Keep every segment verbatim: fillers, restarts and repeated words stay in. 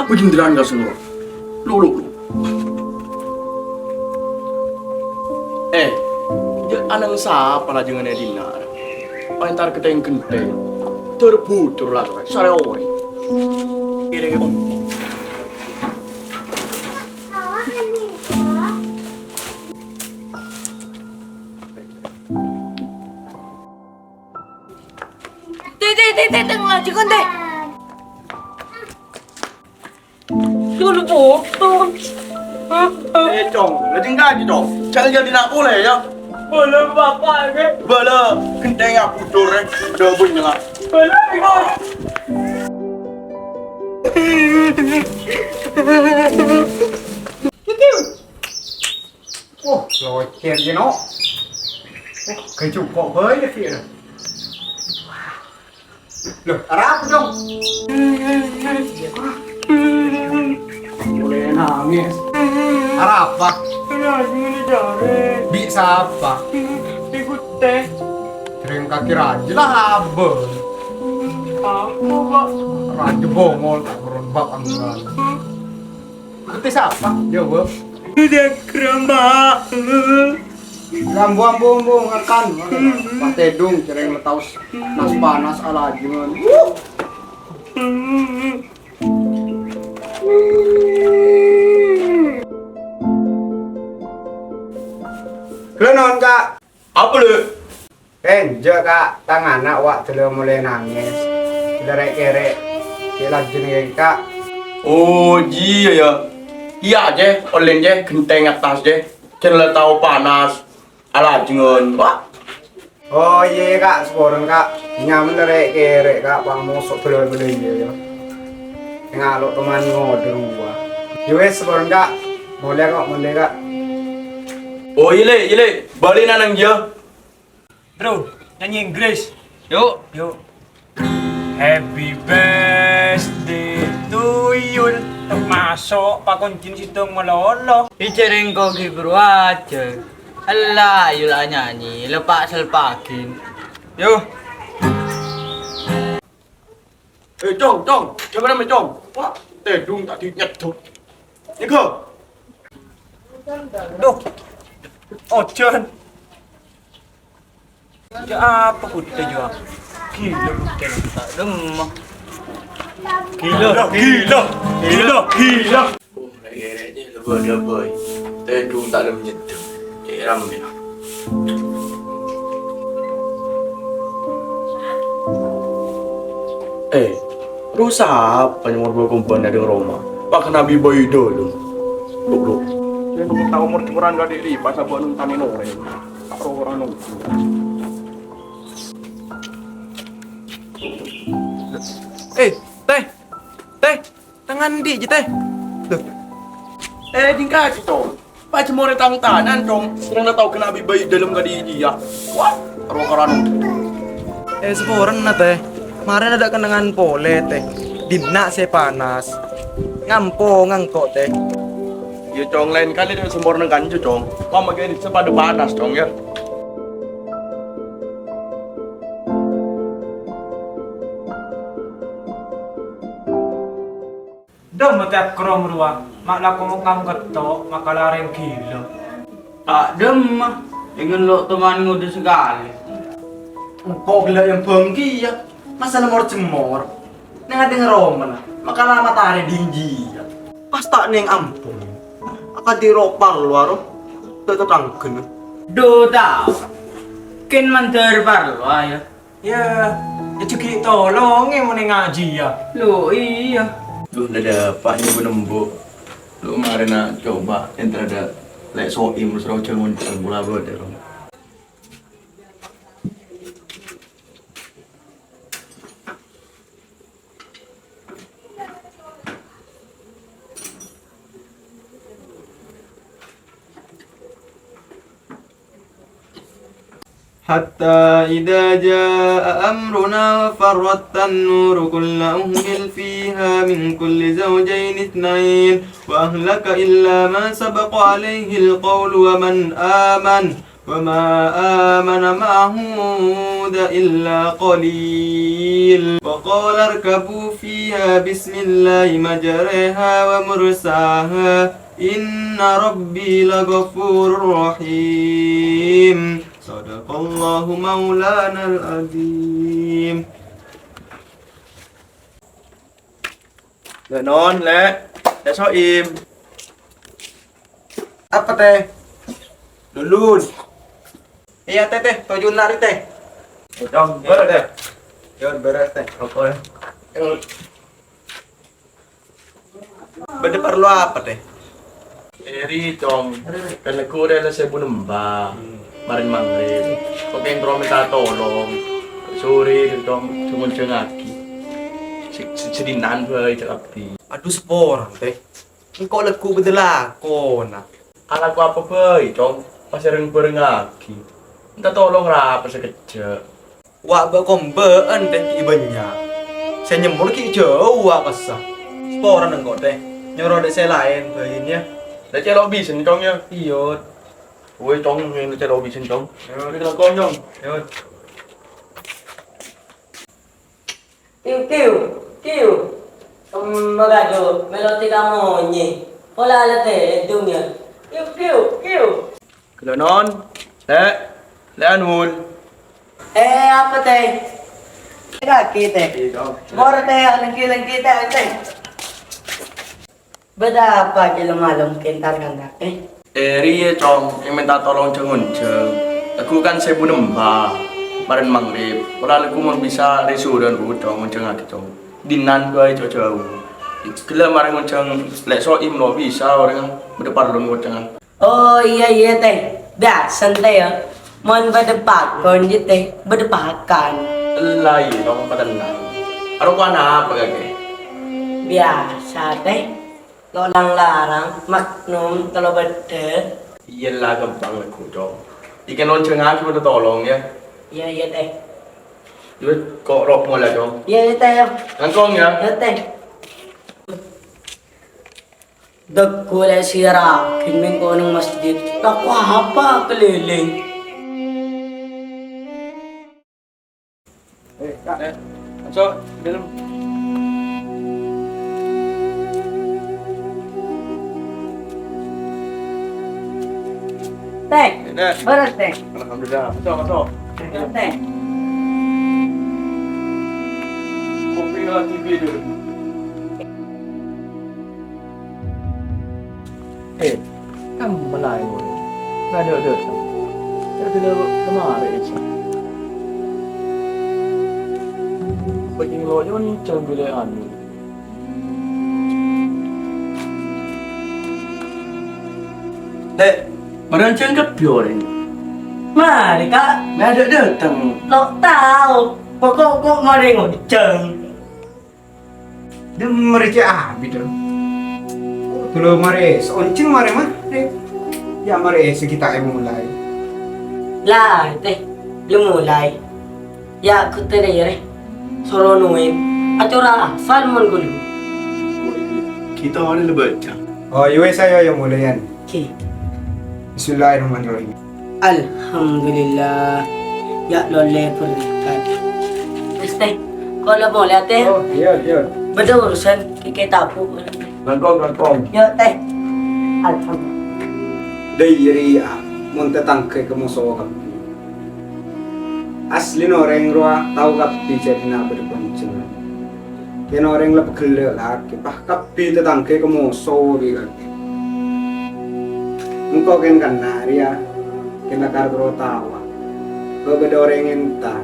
Bhâjhendran ka sèngko'. Lo, lo, lo. Eh, jhâ' anèng sapa lajângan è dinna'? Paèntar ghântèng-ghântèng. Dâr-budâr la, sarè orèng. Kiri, Om. Tè, tè, tè, tè, tè, laju kon, tè. Dulu potong. Eh, Cong, laju ngaji, Cong. Jangan jadi nak boleh, ya. Boleh, Bapak, ya. Boleh, ghântèng budâr, ya. Udah, Bu, nyela. Boleh, Bapak. Wah, locèr, ya, no. Eh, kecuko' bâi, ya. Loh, arapa, Cong? Mulai nangis. Arapa? Nangis, jare. Bi' sapa? Ikut teh. Kering kaki raja lah, abang. Apa, Pak? Raja bongol, tak berubah, anggal. Ikut teh sapa? Jawab. Udah kerama. Ambu, ambu, ambu, ngakan. Pas tèdung, cereng letaus. Nas panas, alajângan. Wuh. Kènè, Kak. Apa, Lè'? Enjâ', Kak, tang ana' wa' dâlâ molaè nangès. Dâlâ rè'-kèrè'. Cè' lajânna, Kak. Oh, jiyâ, yâ. Iyâ, Jè, ollèna, Jè, ghântèng attas, Jè. Jhân la tao panas. Alajângan, wa'. Oh, iyâ, Kak, saporana, Kak. Nyaman rè'-kèrè', Kak, pang moso bâlâ-bâlâ, iyâ, yâ. Ngalo' toman ngodâr, wa'. Yâ wes, saporana, Kak. Molèya, Kak, molèya, Kak. Oh, iyâ, Lè', iyâ, Lè'. Bâli nang jiyâ. Bro, nyanyi Inggris. Yuk. Yuk. Happy birthday to you. Termasuk pakoncèn sèttong malolo. Bicara engko' ghi' buru aja. Ella, ayo la nyanyi, lepak selpakin. Yuk. Eh, Cong, Cong, coba nama, Cong. Wah, tèdung tadi nyedot. Niko. Duh. Ojan. Ya apa kudu jawab? Gila, kudu tak demen. Gila, gila, gila, gila. Oh, rè'-kèrè' jiyâ lebur-lebur. Tèdung tak lem nyedot. Cè' ramè. Eh, rusak apa nyamor bâ' kumban dâri roma. Pak Nabi Bayu dulu. Luk, luk. Yang kita umur kurang gak diri, pas abang nonton ini. Tak ro-ro nonton. Eh, Teh. Teh, tang andi' jiyâ, Teh? Loh. Eh, dingka jiyâ, Cong. Pas jemorè tang tanan, Cong. Sèrèng la tao kènè' bi' bâi dâlem kadhi jiyâ. Wah, ro-karan. Eh, saporana, Teh. Marèna adâ' kennengngan polè, Teh. Dinna' sè panas. Ngampo ngangko', Teh. Yâ, Cong, laèn kalè dâ' saporana kanca, Cong. Mama kènè' sè padâ panas, Cong, yâ. Dâ' matè akrong rowa, ma' la kongkam ketto', ma' kala rèng gila. Ta' dâmma, èngen lo' toman ngodâ sakalè. Engko' ghellâ' yang bângkiyâ, masa lemor-cemmor. Neng adhing romana, ma' kala matarè dhinjiyâ. Pas ta' neng ampon. Akadhi ro' parlo aro, ta' tatangghâna. Dhu tao. Kèng mandhâr parlo, yâ. Yâ, yâ jâghi tolongè mon è ngajhi, yâ. Lo, iyâ. Duh, la dâpa' nyoba nembu'. Lo, marèna coba, entar adâ' Lè' So'im, terus roh jâng-onjâng, pola bâdâ, lo. حتى إذا جاء أمرنا وفارت النور قل نحمل فيها من كل زوجين اثنين وأهلك إلا من سبق عليه القول ومن آمن وما آمن معه إلا قليل. قال اركبوا فيها بسم الله مجريها ومرساها إن ربي لغفور رحيم. صدق الله مولانا العظيم. Lè' Non, Lè'. Lè' So'im. Apa, Tè? Dulun. Iyâ, Tè, Tè. Toju' la rèya, Tè. Dong, bârâs, Tè. Yâ, bârâs, Tè. Apa? Bâdâ parlo apa, Tè? Eri, Cong. Kan lagghu' rèya la sèbu nembhâ. Marèn maghrib. Kok kèng terro mènta tolong. Sore, Cong, jhâng-onjhângaghi. Sè, sè, sè dina'an bhâi, ca'na abdhi. Adu, saporana, Tè. Engko' lagghu' bâdâ lakona. Alako apa bhâi, Cong? Pas rèng-bhârengngaghi. Mènta tolong ra apa sakejjhâ'. Wa' bâ' kombâ'ân, Tè, ghi' bânnya'. Sè nyemmor ghi' jhâu wa' passa. Saporana engko', Tè. Nyoro dâ' sè laèn bhâi, yâ. La cè' lo' bisen, Cong, yâ? Iyâ. Woi, Cong, la cè' lo' bisen, Cong. Yâ. Wis lakon, Cong. Yâ. Kiu, kiu, kiu. Kemma kadu, mèlo tèka monyè. Pola la tèdung, yâ. Kiu, kiu, kiu. Ghellâ' Non. Lè'. Lè' Anul. Eh, apa, Tè? Kakè, Tè. Iyâ, Cong. Bârâs, Tè, lèngghi-lèngghi, Tè, Tè. Bâdâ apa ghi' malem-malem kèng tar-kantar, Tè? Eh, rèya, Cong, mènta tolong jhâng-onjhâng. Lagghu' kan sèbu nembhâ. Marèn maghrib. Pola lagghu' mon bisa rè-sorèyan, Cong, onjhângaghi, Cong. Dina'an bhâi jhâu-jhâu. Ghellâ' marèn onjhâng Lè' So'im lo' bisa orèngnga bâdâ parlo onjhângan. Oh, iyâ, iyâ, Tè. Biyasana, Tè, yâ. Mon bâdâ pakon, yâ, Tè, bâdâ pakan. Ella, iyâ, Cong, patennang. Arowa napa kakè? Biyasa, Tè. Lo' lang-larang, Magnum, tello bâddhâ. Iyâ la, ghâmpang lagghu', Cong. Èkèng onjhângaghi bâdâ tolong, yâ. Iyâ, iyâ, Tè. Yâ, ko' ro' molè, Cong. Iyâ, iyâ, Tè, yâ. Langkong, yâ. Iyâ, Tè. Dâgghu' lè' sèra, ghi' mèng konèng masjid. Tako' apa kelileng? Eh, Kak. Eh, masuk, dalam. Tè, eh, Dek. Bârâs, Tè. Alhamdulillah. Masuk, masuk. Bârâs, Tè. Kopi lagi beda. Eh, kan malaè, Boy. Nggak ada-ada. Ada kemarin, sih. Pacèng lo' jhân cang bilâ anu. Dek, marèn cang kabbhi orèng. Marè, Kak. Nggak ada datang. Lo' tao. Pokok kok marè ngojhâng. Dâmmar cè' abit, dâ. Kodhu la marè, saonjhâng marè, marè. Yâ marè, sè kita è molaè. La, Tè, la molaè. Yâ, kotèna yâ, rè. Soro noèm. Acora afal mon ghâllu. Kita ana la baca. Oh, yâ wes, ayo, ayo, molaèyan. Oke. Bismillahirrahmanirrahim. Alhamdulillah. Yâ, lollè berkat. Wes, Tè. Kaulâ molè, Tè. Oh, iyâ, iyâ. Bâdâ urusan, kèkè tabu. Langkong, langkong. Yâ, Tè. Alhamdulillah. Dâri yâ, mon tatangghâ ka moso kabbhi. Aslina orèng rowa tao kabbhi jhâ' dinna' bâdâ ponjhângan. Kèng orèng la pagghellâ' lakè, pas kabbhi tatangghâ ka moso bi' lakè. Engko' kèng kanna' rèya, kèng lakar terro taowa. Kok bâdâ orèng entar.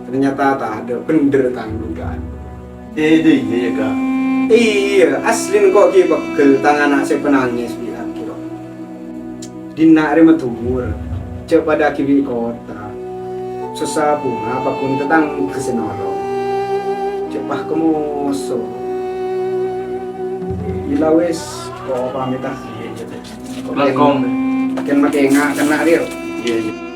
Ternyata tadâ', bhendher tang dugaan. Eh, itu iya ya, Kak? Iyâ, aslina engko' ghi' pegghel tang ana' sè panangès bi' lakè, ro. Dinna' rè Madhurâ, jhâ' padâ ghi' bi' kottha. Sossa bhunga paggun tatangghâ sè nolong. Jhâ' pas ka moso. Ila wis, ko' pamèt, ah. Langkong. Kèng makè nga' kanna' rèya. Iyâ, iyâ.